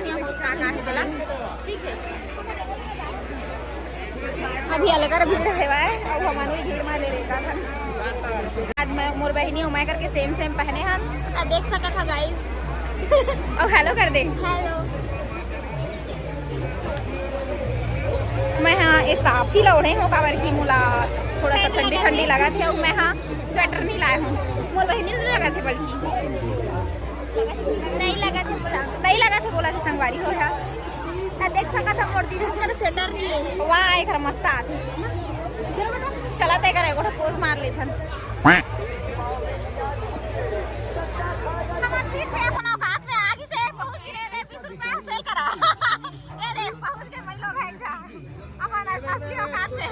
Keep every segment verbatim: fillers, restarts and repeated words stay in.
यहाँ बहुत का का है तेला, ठीक है। अभी अलगर भीड़ हेवय, अउ हमन भी भीड़ में ले रहता था। आज मैं, मोर बहिनी अउ मैं करके सेम सेम पहने हन, त देख सकत हा गाइस। अउ हेलो कर दे। हेलो। मैं हाँ, ये साफ ही ला ओढ़े हूँ, काबर कि मोला थोड़ा सा ठंडी ठंडी लगा थे, अउ मैं हाँ स्वेटर नहीं लाए हूँ, मोर बहिनी नहीं लगा थे बल्कि। नहीं लगा थे बोला। नहीं लगा थे बोला थे संगवारी हो हा। त देख सकत हम मोर दीदी कर स्वेटर नहीं है। वाह, एक मस्त आथे। चला त एकर एगो ठो पोज मार लेथन। हमार फिर से अपन औकात में आ गई से, पहुंच गए रे, बीस रुपया सेल करा। ये देख, पहुंच गए भाई लोग, है जा। अपन असली औकात में।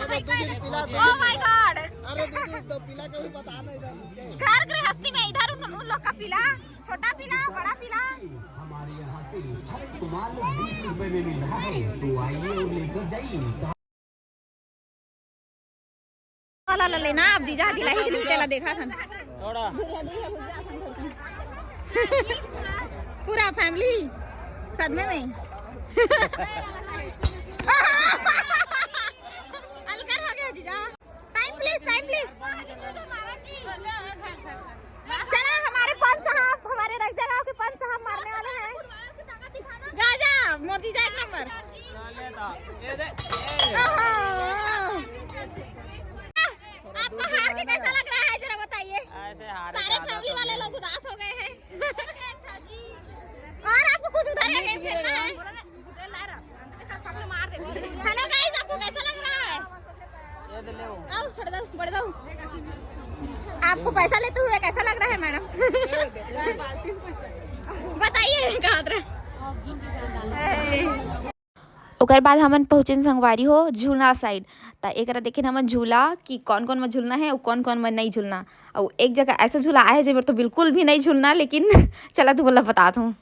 Oh my God। अरे दीदी, तो पीला कभी पता नहीं था। घर गृहस्थी में इधर उन, उन लोग का पीला, छोटा पीला, बड़ा पीला। हमारे यहाँ से हर एक माल बीस रुपए में मिल रहा है, तो आइए और लेकर जाइए। वाला ला लेना, अब जीजा दिलाई दिन तेला देखा था। थोड़ा। पूरा फैमिली सदमे में। अलकर हो गया जीजा। Time please, time please. चला, हमारे पंच साहब, हमारे रग जगह के पंच साहब मारने वाले हैं। गाजा, मोर जीजा एक नंबर। ओहो। आपको हार के कैसा लग रहा है, जरा बताइए। सारे फैमिली वाले लोग उदास हो गए हैं। और आपको कुछ उधर है, गेम खेलना है। हेलो गाइस, आपको कैसा लग रहा है? आओ, छोड़ दो, बढ़ दो। आपको पैसा लेते हुए कैसा लग रहा है मैडम? बताइए, कहाँ रहे? ओकर बाद हमन पहुँचेन संगवारी हो झूलना साइड। त एकरा देखेन हमन झूला कि कौन कौन में झूलना है अउ कौन कौन में नहीं झूलना। अउ एक जगह ऐसा झूला आए है जेमेर तो बिल्कुल भी नहीं झूलना, लेकिन चला तू बोला बतात हूँ।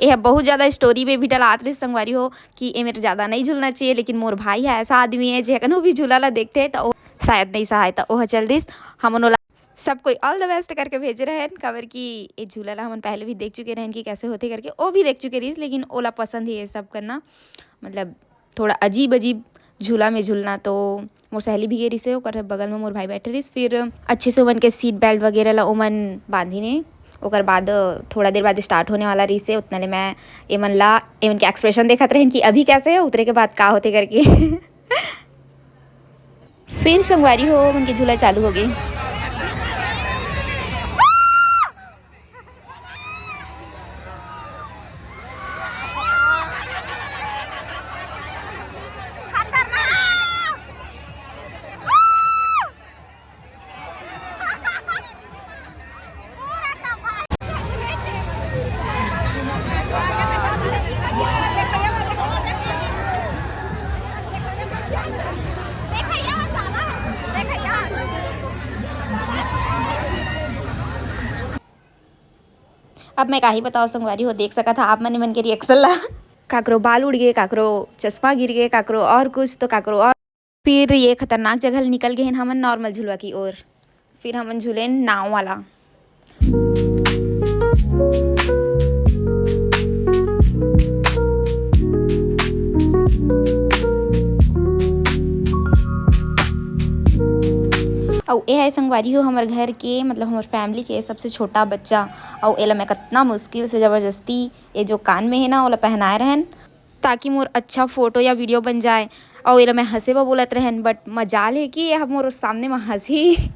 ये बहुत ज़्यादा स्टोरी में भी डलात रहिस संगवारी हो कि ए मेर ज़्यादा नहीं झूलना चाहिए, लेकिन मोर भाई है ऐसा आदमी है जे कनो भी झूला ला देखते त ओ शायद नहीं सहाय, त ओह चल दिस। हमन ओला सब कोई ऑल द बेस्ट करके भेजे रहन, काबर कि ए झूला ला हमन पहले भी देख चुके रहन कि कैसे होथे करके, ओ भी देख चुके रहिस, लेकिन ओला पसंद ही ये सब करना, मतलब थोड़ा अजीब अजीब झूला में झूलना। तो मोर सहेली भी गे रिहिस हे, ओकर बगल में मोर भाई बैठे रिहिस। फिर अच्छे से ओमन के सीट बेल्ट वगैरह ला ओमन बांधिन हे। ओकर बाद थोड़ा देर बाद स्टार्ट होने वाला रिहिस हे, उतना ले मैं एमन ला, एमन के एक्सप्रेशन देखत रहेन कि अभी कैसे है, उतरे के बाद का होथे करके। फिर संगवारी हो, ओमन के झूला चालू हो गे। अब मैं काही बताओ संगवारी हो, देख सकत हा आप मन, मन के रिएक्शन ला। काकरो बाल उड़ गे, काकरो चश्मा गिर गे, काकरो और कुछ तो काकरो और। फिर ये खतरनाक जगह ले निकल गए हमन नॉर्मल झुलवा की ओर। फिर हमन झूलेन नाव वाला। अउ ए है संगवारी हो हमर घर के, मतलब हमर फैमिली के सबसे छोटा बच्चा। अउ एला मैं कतना मुश्किल से जबरदस्ती ये जो कान में है ना, ओला पहनाए रहन, ताकि मोर अच्छा फोटो या वीडियो बन जाए। अउ एला मैं हंसे बर बोलत रहन, but मजाल है कि ये मोर सामने में हंसी।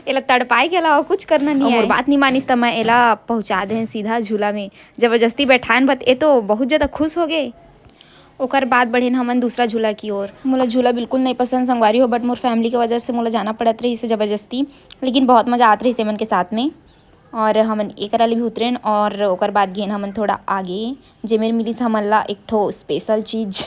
एला तड़पाए के अलावा कुछ करना नहीं है। मोर बात नहीं मानिस, त मैं एला पहुंचा देन सीधा झूला में। जबरदस्ती बैठान, बत ए तो बहुत ज्यादा खुश हो गए। ओकर बाद बढ़ेन हमन दूसरा झूला की ओर। मोला झूला बिल्कुल नहीं पसंद संगवारी हो, but मोर फैमिली के वजह से मोला जाना पड़त रहिस हे जबरदस्ती, लेकिन बहुत मजा आत रहिस हे मन के साथ में। और हमन एकरा ले भी उतरेन और ओकर बाद गेन हमन थोड़ा आगे, जेमेर मिलिस हमन ला एक ठो स्पेशल चीज।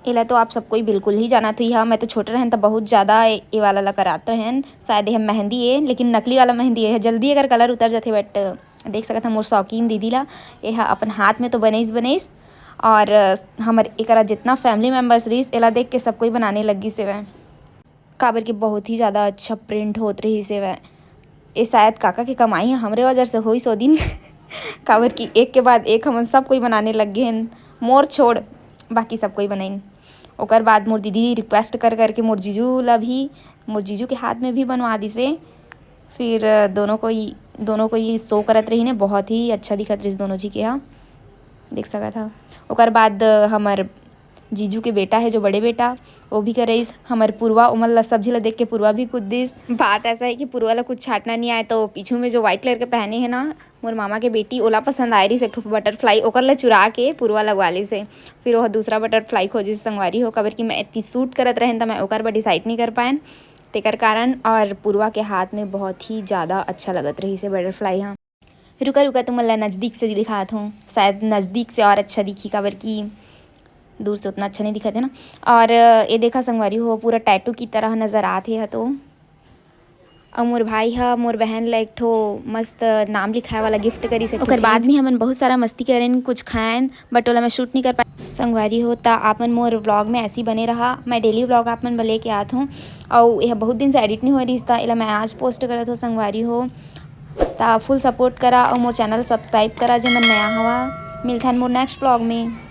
एला तो आप सब कोई बिल्कुल ही जानत हुई हा, मैं तो छोटे रहन त बहुत ज्यादा ए, ए वाला ला करात रहन। शायद ये मेहंदी ए, लेकिन नकली वाला मेहंदी ए, जल्दी एकर कलर उतर जाथे। But देख सकत हा मोर शौकीन दीदी ला, एहा अपन हाथ में तो बनइस बनइस। और हमर एकरा जितना फैमिली मेंबर्स रहिस, एला देख के सब कोई बनाने लग गिस हेवय। काबर के बहुत ही ज्यादा अच्छा प्रिंट होत रहिस हेवय। ए शायद काका के कमाई ह, हमरे वजह से होइस ओ दिन। काबर कि एक के बाद एक हमन सब कोई बनाने लग गे हन, मोर छोड़ बाकी सब कोई बनाइन। ओकर बाद मोर दीदी रिक्वेस्ट कर करके मोर जीजू ला भी, मोर जीजू के हाथ में भी बनवा दिसे। फिर दोनों कोई दोनों कोई शो करत रहिन हे, बहुत ही अच्छा दिखत रहिस दोनों जी के हा, देख सकत हा। ओकर बाद हमर जीजू के बेटा है जो बड़े बेटा, वो भी करइस। हमर पुरवा उमन ला सब्जी ला देख के पुरवा भी कूद दिस। बात ऐसा है कि पुरवा ला कुछ छाटना नहीं आए, तो पीछू में जो व्हाइट कलर के पहने है ना, मोर मामा के बेटी, ओला पसंद आए रहिस एक ठो बटरफ्लाई, ओकर ला चुरा के पुरवा लगवा लिस हे। फिर वो दूसरा बटरफ्लाई खोजिस संगवारी हो, काबर कि मैं इतनी सूट करत रहेन त मैं ओकर बर डिसाइड नहीं कर पाएन, तेकर कारण। और पुरवा के हाथ में बहुत ही ज़्यादा अच्छा लगत रहिस हे बटरफ्लाई हा। रुका रुका, तुमन ला नज़दीक से दिखात हूँ, शायद नज़दीक से और अच्छा दिखी, काबर कि दूर से उतना अच्छा नहीं दिखत है ना। और ये देखा संगवारी हो, पूरा टैटू की तरह नज़र आत हे हा तो। अउ मोर भाई हा मोर बहन ला एक ठो मस्त नाम लिखाए वाला गिफ्ट करिस हे। ओकर बाद में हमन बहुत सारा मस्ती करेन, कुछ खाएन, बट ओला मैं शूट नहीं कर पाए। संगवारी हो, त आप मन मोर व्लॉग में ऐसे ही बने रहा। मैं डेली व्लॉग आप मन बर लेके आत हूँ, अउ यह बहुत दिन से एडिट नहीं हो रहिस, त एला मैं आज पोस्ट करत हूँ संगवारी हो। त फुल सपोर्ट करा अउ मोर चैनल सब्सक्राइब करा, जे मन नया हवा। मिलथन मोर नेक्स्ट व्लॉग में।